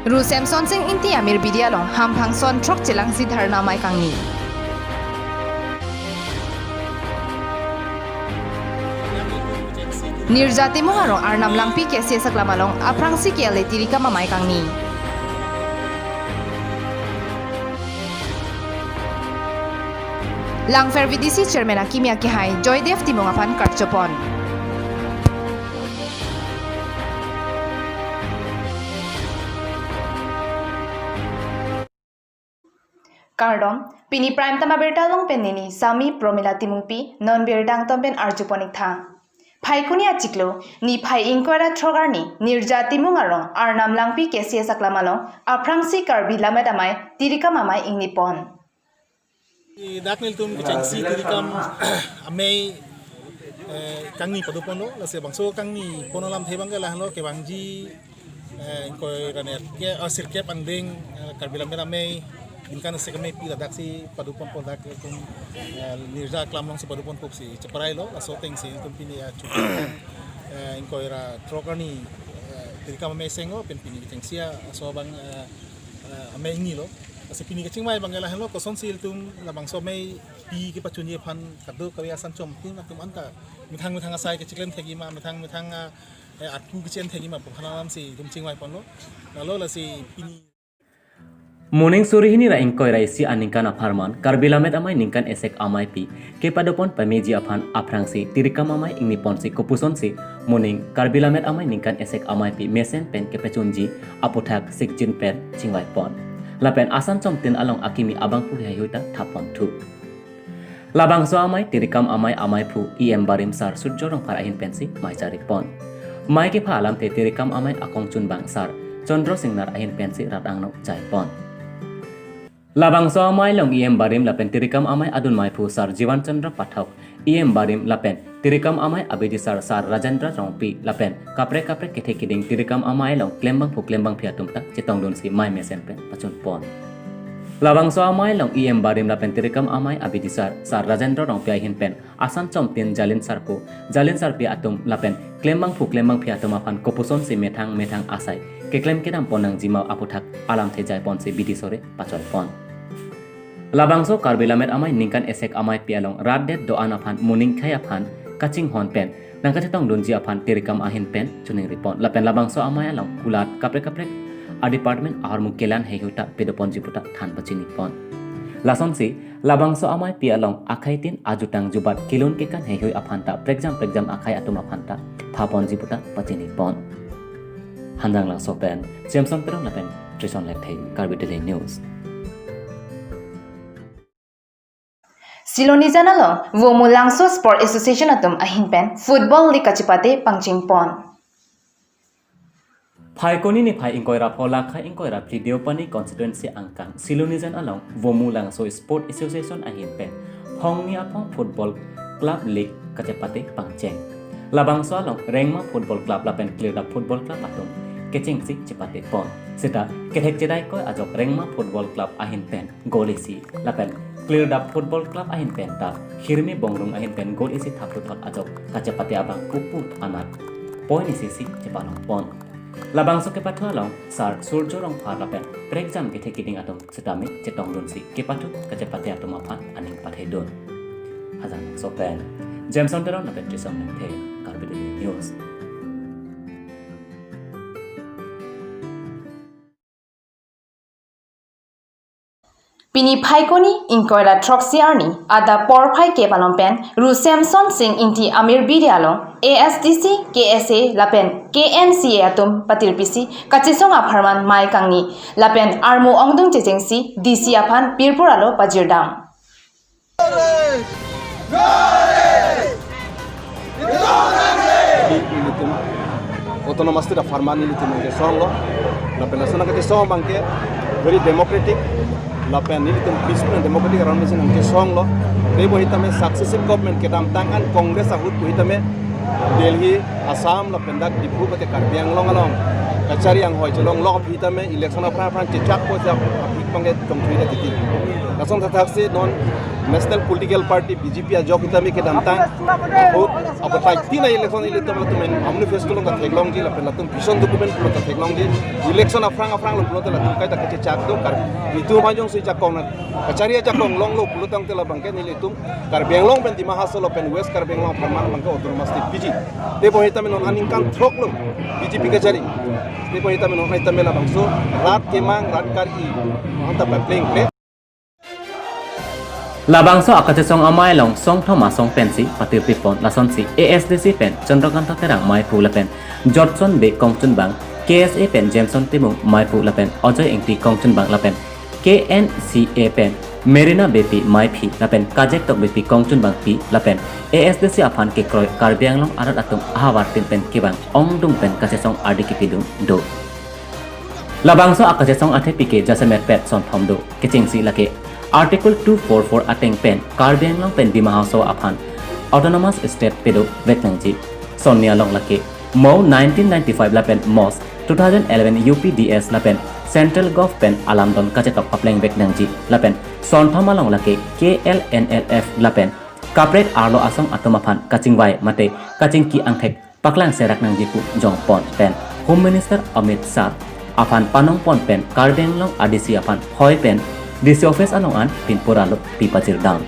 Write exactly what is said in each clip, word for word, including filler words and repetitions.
Ru Semson Sing Ingti Amir Bidi along hamphang son throk chelangsi dharna amei kangni. Nirja Timung arong Arnam Langpi K C S aklam along aphrangsi K L A tirikam amei kangni. Langpher V D C Chairman akimi akehai Joydev Timung aphan karchopon. Kardom, pini Prime Time abirta along pen neli Sami Promila Timungpi, non birta angton pen arjupon ik tha. Phaikuni achiklo, niphai ingkoi ra throk arni, Nirja Timung arong, Arnam Langpi K C S aklam along, aphrangsi Karbi Lammet Amei, tirikam amei ingnipon. Dak nelitum kechengsi tirikam amei, eh, kangni padoponlo, lasi bangso kangni pon alamthe abangke lahenlo, kevangji, eh, ingkoi ra nerkep, ah, sirkep angdeng, eh, Karbi Lammet Amei, ningkan esek ameipi ladaksi padoponpo, dak nelitum, eh, Nirja aklam alongsi padoponpo pusi cheparailo, laso atengsi nelitum pini achu, eh, ingkoi ra throk arni, eh, tirikam amei senglo, pen pini kechengsi aso abang, eh, eh, amei ingnilo. Lasi pini kachingvai abangke lahenlo, kosonsi ilitum labangso ameipi kepachunji aphan kadokave asan chomtin atum anta methang methang asai kechiklemthekji ma, methang methang, ah, eh, arpu kechienthekji ma pu aphan alamsi ilitum chingvaiponlo. Lalo lasi pini. Moning suri hini ra ingkoi ra isi aningkan apharman Karbi Lammet Amei ningkan esek ameipi kepadopon pameji aphan aphrangsi tirikam amei ingniponsi kopusonsi moning Karbi Lammet Amei ningkan esek ameipi mesen pen kepachunji aputhak sikjin pen chingvaipon. Lapen asan chomtin along akimi abangphu heihui ta thaponthu. Labangso amei tirikam amei ameiphu E M barim Sar Surjo Rongphar ahin pensi mei charipon. Mei kepha alamthe tirikam amei akongchunbang Sar Chandra Singnar ahin pensi rat angno jaipon. Labangso amei along E M barim lapen tirikam amei adun meiphu Sar Jiwan Chandra Pathak, E M barim lapen tirikam amei abidisar Sar Rajendra Rongpi lapen kaprek kaprek kethe kiding tirikam amei along klembangphu klembangphi atum ta chetongdunsi mei mesen pen pachunpon. Labangso amei along E M barim lapen tirikam amei abidisar Sar Rajendra Rongpi ahin pen asan chomtin jalin sarpo, jalin sarpi atum lapen klembangphu klembangphi atum aphan kopusonsi methang methang asai keklem kedampon nangji ma aputhak alamthe jaiponsi bidi sore pacholpon. Labangso Karbi Lammet Amei ningkan esek ameipi along rat det do-an aphan moning khei aphan kachinghon pen nangkachetongdunji aphan tirikam ahin pen chiningripon. Lapen labangso amei along kulat kaprek kaprek adepartment ahormu kelang heihui ta padoponji pu ta than pachinipon. Lasonsi labangso ameipi along akhei tin ajutang jubat kelun kekan heihui aphan ta prekjam prekjam akhei atum aphan ta thaponji pu ta pachinipon. Hanjang Langso pen Jameson Terang lapen Trison Lekthe, Karbi Daily News. Silonijan along Vomu Langso Sport Association atum ahin pen Football League kachepate pangchengpon. Phaikuni niphai ingkoi ra pho lakha ingkoi ra phli Deopani constituency angkang Silonijan along Vomu Langso Sport Association ahin pen phongni aphong Football Club League kachepate pangcheng. Labangso along Rengma Football Club lapen Klirdap Football Club atum kechengsi chepatepon. Seta kethek chedaikoi ajok Rengma Football Club ahin pen goal isi lapen Klirdap Football Club ahin pen ta Hirmi Bongrung ahin pen goal isi thapthot ajok kachepate abang kupu anat point isi si chepalongpon. Labangso kepathu along Sar Surjo Rongphar lapen prekjam kethe kiding atum sitame chetongdunsi kepathu kachepate atum aphan aning pathedun. Hanjang Langso pen Jameson Terang lapen Trison Lekthe, Karbi Daily News. Pini Phaikuni ingkoi ra throksi arni adap porphai kep along pen Ru Semson Sing Ingti Amir Bidi along A S D C, K S A lapen K N C A atum patirpisi kachesong apharman mei kangni lapen armu ongdung chechengsi D C aphan pirpur alo pajirdam. Ilitum Autonomous State apharman ilitum nangkesonglo. Lapen laso nangkesong abangke very democratic. Lapen ilitum peaceful and democratic aron mesi nangkesonglo. Tebo hitame successive government kedamtang an Congress ahut pu hitame Delhi, Assam lapen dak Diphu mate Karbi Anglong along kachari anghoi chelonglo pu hitame election aphrang aphrang chechakpo, chak Pangke tongthui na titi. Lason thathaksi non National Political Party B J P ajok itame kedamtang ahut apatai tina election ilitum latum manifesto along ta theklongji lapen latum vision document pulo ta theklongji. Election aphrang aphrang lo pulo ta latum kaita kachechak do kar. Itum ajong si jakong na kachari ajakong longlo pulo tangte labangke nelitum Karbi Anglong pen Dima Hasao lapen West Karbi Anglong apharman abangke autonomous state piji. Tebonta itame non aningkan throklo B J P kachari. Tebonta itame non itame labangso rat kemang rat kari anta pepling ple. Labangso akachesong amei along songthom asong pensi patirpi pon lasonsi A S D C pen Chandrakanta Terang meiphu lapen Jotson Bey kongchunbang, K S A pen Jameson Timung meiphu lapen Ajoy Engti kongchunbang lapen K N C A pen Merina Beypi meiphi lapen Kajek Tokbeypi kongchunbangpi lapen A S D C aphan kekroi Karbi Anglong arat atum ahavar tin pen kevang ongdung pen kachesong ardi kipidun do. Labangso akachesong athepi ke jasemet pet sonthom do kechengsi lake Article two four four ateng pen Karbi Anglong pen Dima Hasao aphan Autonomous State pedovek nangji. Sonni along lake mo nineteen ninety-five lapen mos two thousand eleven U P D S lapen Central Gov pen alamdon kachetok paplengvek nangji lapen sonthom along lake K L N L F lapen kaprek arlo asong atum aphan kachingvai mate kachingki angthek paklang serak nangji pu jongpon pen Home Minister Amit Shah aphan panongpon pen Karbi Anglong A D C aphan hoi pen D C office along an pinpura lo pi pajirdam.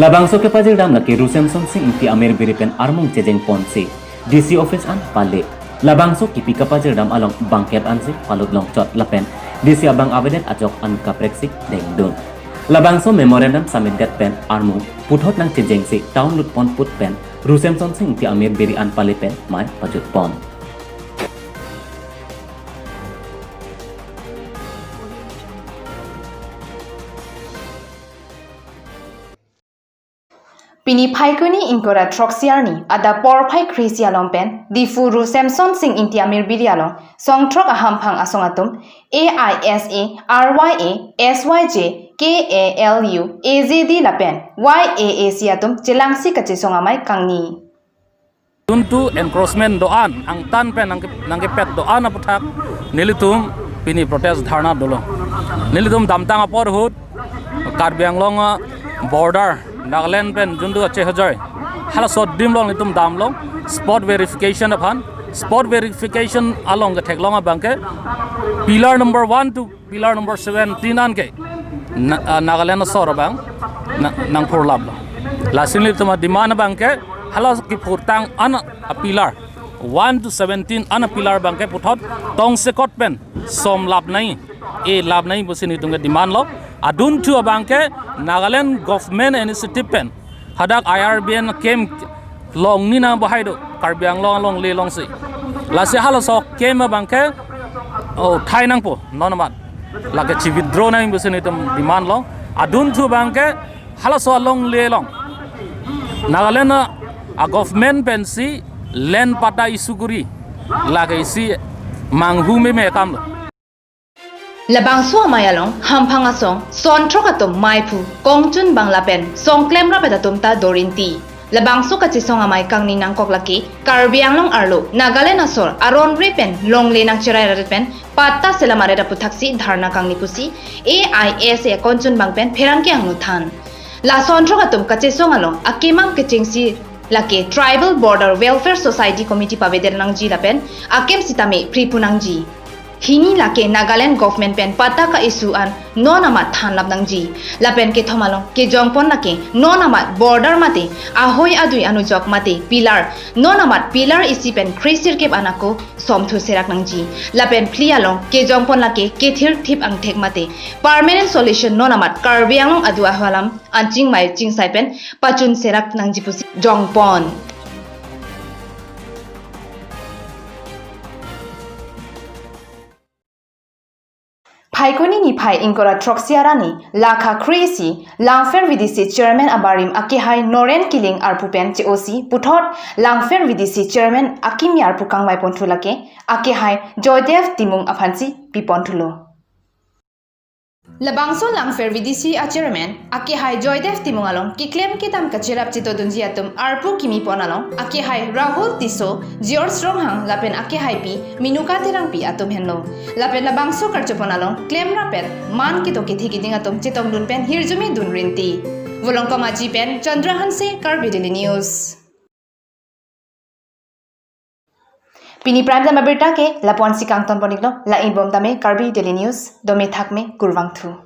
Labangso kepajirdam lake Ru Semson Sing Ingti amir biri pen armung chejengponsi D C office an pale. Labangso kipi kapajirdam along bangkep ansi palut longchot lapen D C abang avedet ajok an kapreksi dengdun. Labangso memorandum submit det pen armu puthot nangchejengsi town lutpon put pen Ru Semson Sing Ingti amir biri an pale pen mei pajutpon. Pini Phaikuni ingkoi ra throksi arni adap porphai kre-isi along pen Diphu Ru Semson Sing Ingti amir biri along songthrok ahamphang asong atum A I S A, R Y A, S Y J, K A L U, A Z D lapen Y A A C atum chelangsi kachesong amei kangni. Juntu encroachment do-an, angtan pen nangke-, nangkepet do-an aputhak nelitum pini protest dharna dolo. Nelitum damtang apor ahut Karbi Anglong, ah, border Nagaland pen juntu achehajai halaso adim along nelitum damlo spot verification aphan. Spot verification along ketheklong abangke pillar number one to pillar number seventeen anke Na-, ah, Nagaland asor abang na-, nangphurlaplo. Lasi nelitum ademand abangke hala kiphurtang an apillar one to seventeen an apillar abangke puthot tongsekot pen somlap nangji, elap nangji pusi nelitum kedemand lo. Adunthu abangke Nagaland government initiative pen hadak I R B N camp longni nang bahai do Karbi Anglong alongle alongsi. Lasi halaso camp abangke, oh, thai nangpo non amat. Lake chi-withdraw nangji pusi nelitum demand lo. Adunthu abangke halaso alongle along Nagaland a, a government pensi land patta issue kuri lake isi manghu meme akamlo. Labangso amei along hamphang asong songthrok atum meiphu, kongchunbang lapen songklemrap atum ta dorinti. Labangso kachesong amei kangni nangkok lake Karbi Anglong arlo Nagaland asor aron re pen longle nangcherai rat pen patta selam aret aputhaksi dharna kangni pusi A I S A kongchunbang pen pherangke angno than. La songthrok atum kachesong along akemang kechengsi lake Tribal Border Welfare Society Committee pavedet nangji lapen akam sitame pri pu nangji. Hini lake Nagaland government pen patta ka-issue an non amat thanlap nangji. Lapen kethom along kejongpon lake non amat border mate ahoi adui anujok mate pillar, non amat pillar isi pen kre-sirkep anako somthu serak nangji. Lapen phli along kejongpon lake kethirthip angthek mate permanent solution non amat Karbi Anglong adu ahoi alam an chingmai chingsai pen pachun serak nangji pusi jongpon. Phaikuni niphai ingkoi ra throksi arni, lakha kre-isi, Langpher V D C Chairman abarim akehai Noren Killing arpu pen che-osi puthot Langpher V D C Chairman akimi arpu kangvai ponthu lake akehai Joydev Timung aphansi piponthulo. Labangso Langpher V D C a chairman akehai Joydev Timung along keklem kedam kacherap chetongdunji atum arpu kimi pon along akehai Rahul Tisso, George Ronghang lapen akehaipi Menuka Terangpi atum henlo. Lapen labangso karjapon along klem rapet man kedo kethe keding atum chetongdun pen hirjume dun rinti. Volongkom Aji pen Chandra Hanse, Karbi Daily News. Pini Prime Time abirta ke lapu-ansi kangton pon-iklo, la-an bom tame Karbi Daily News, dome thakme, kurvangthu.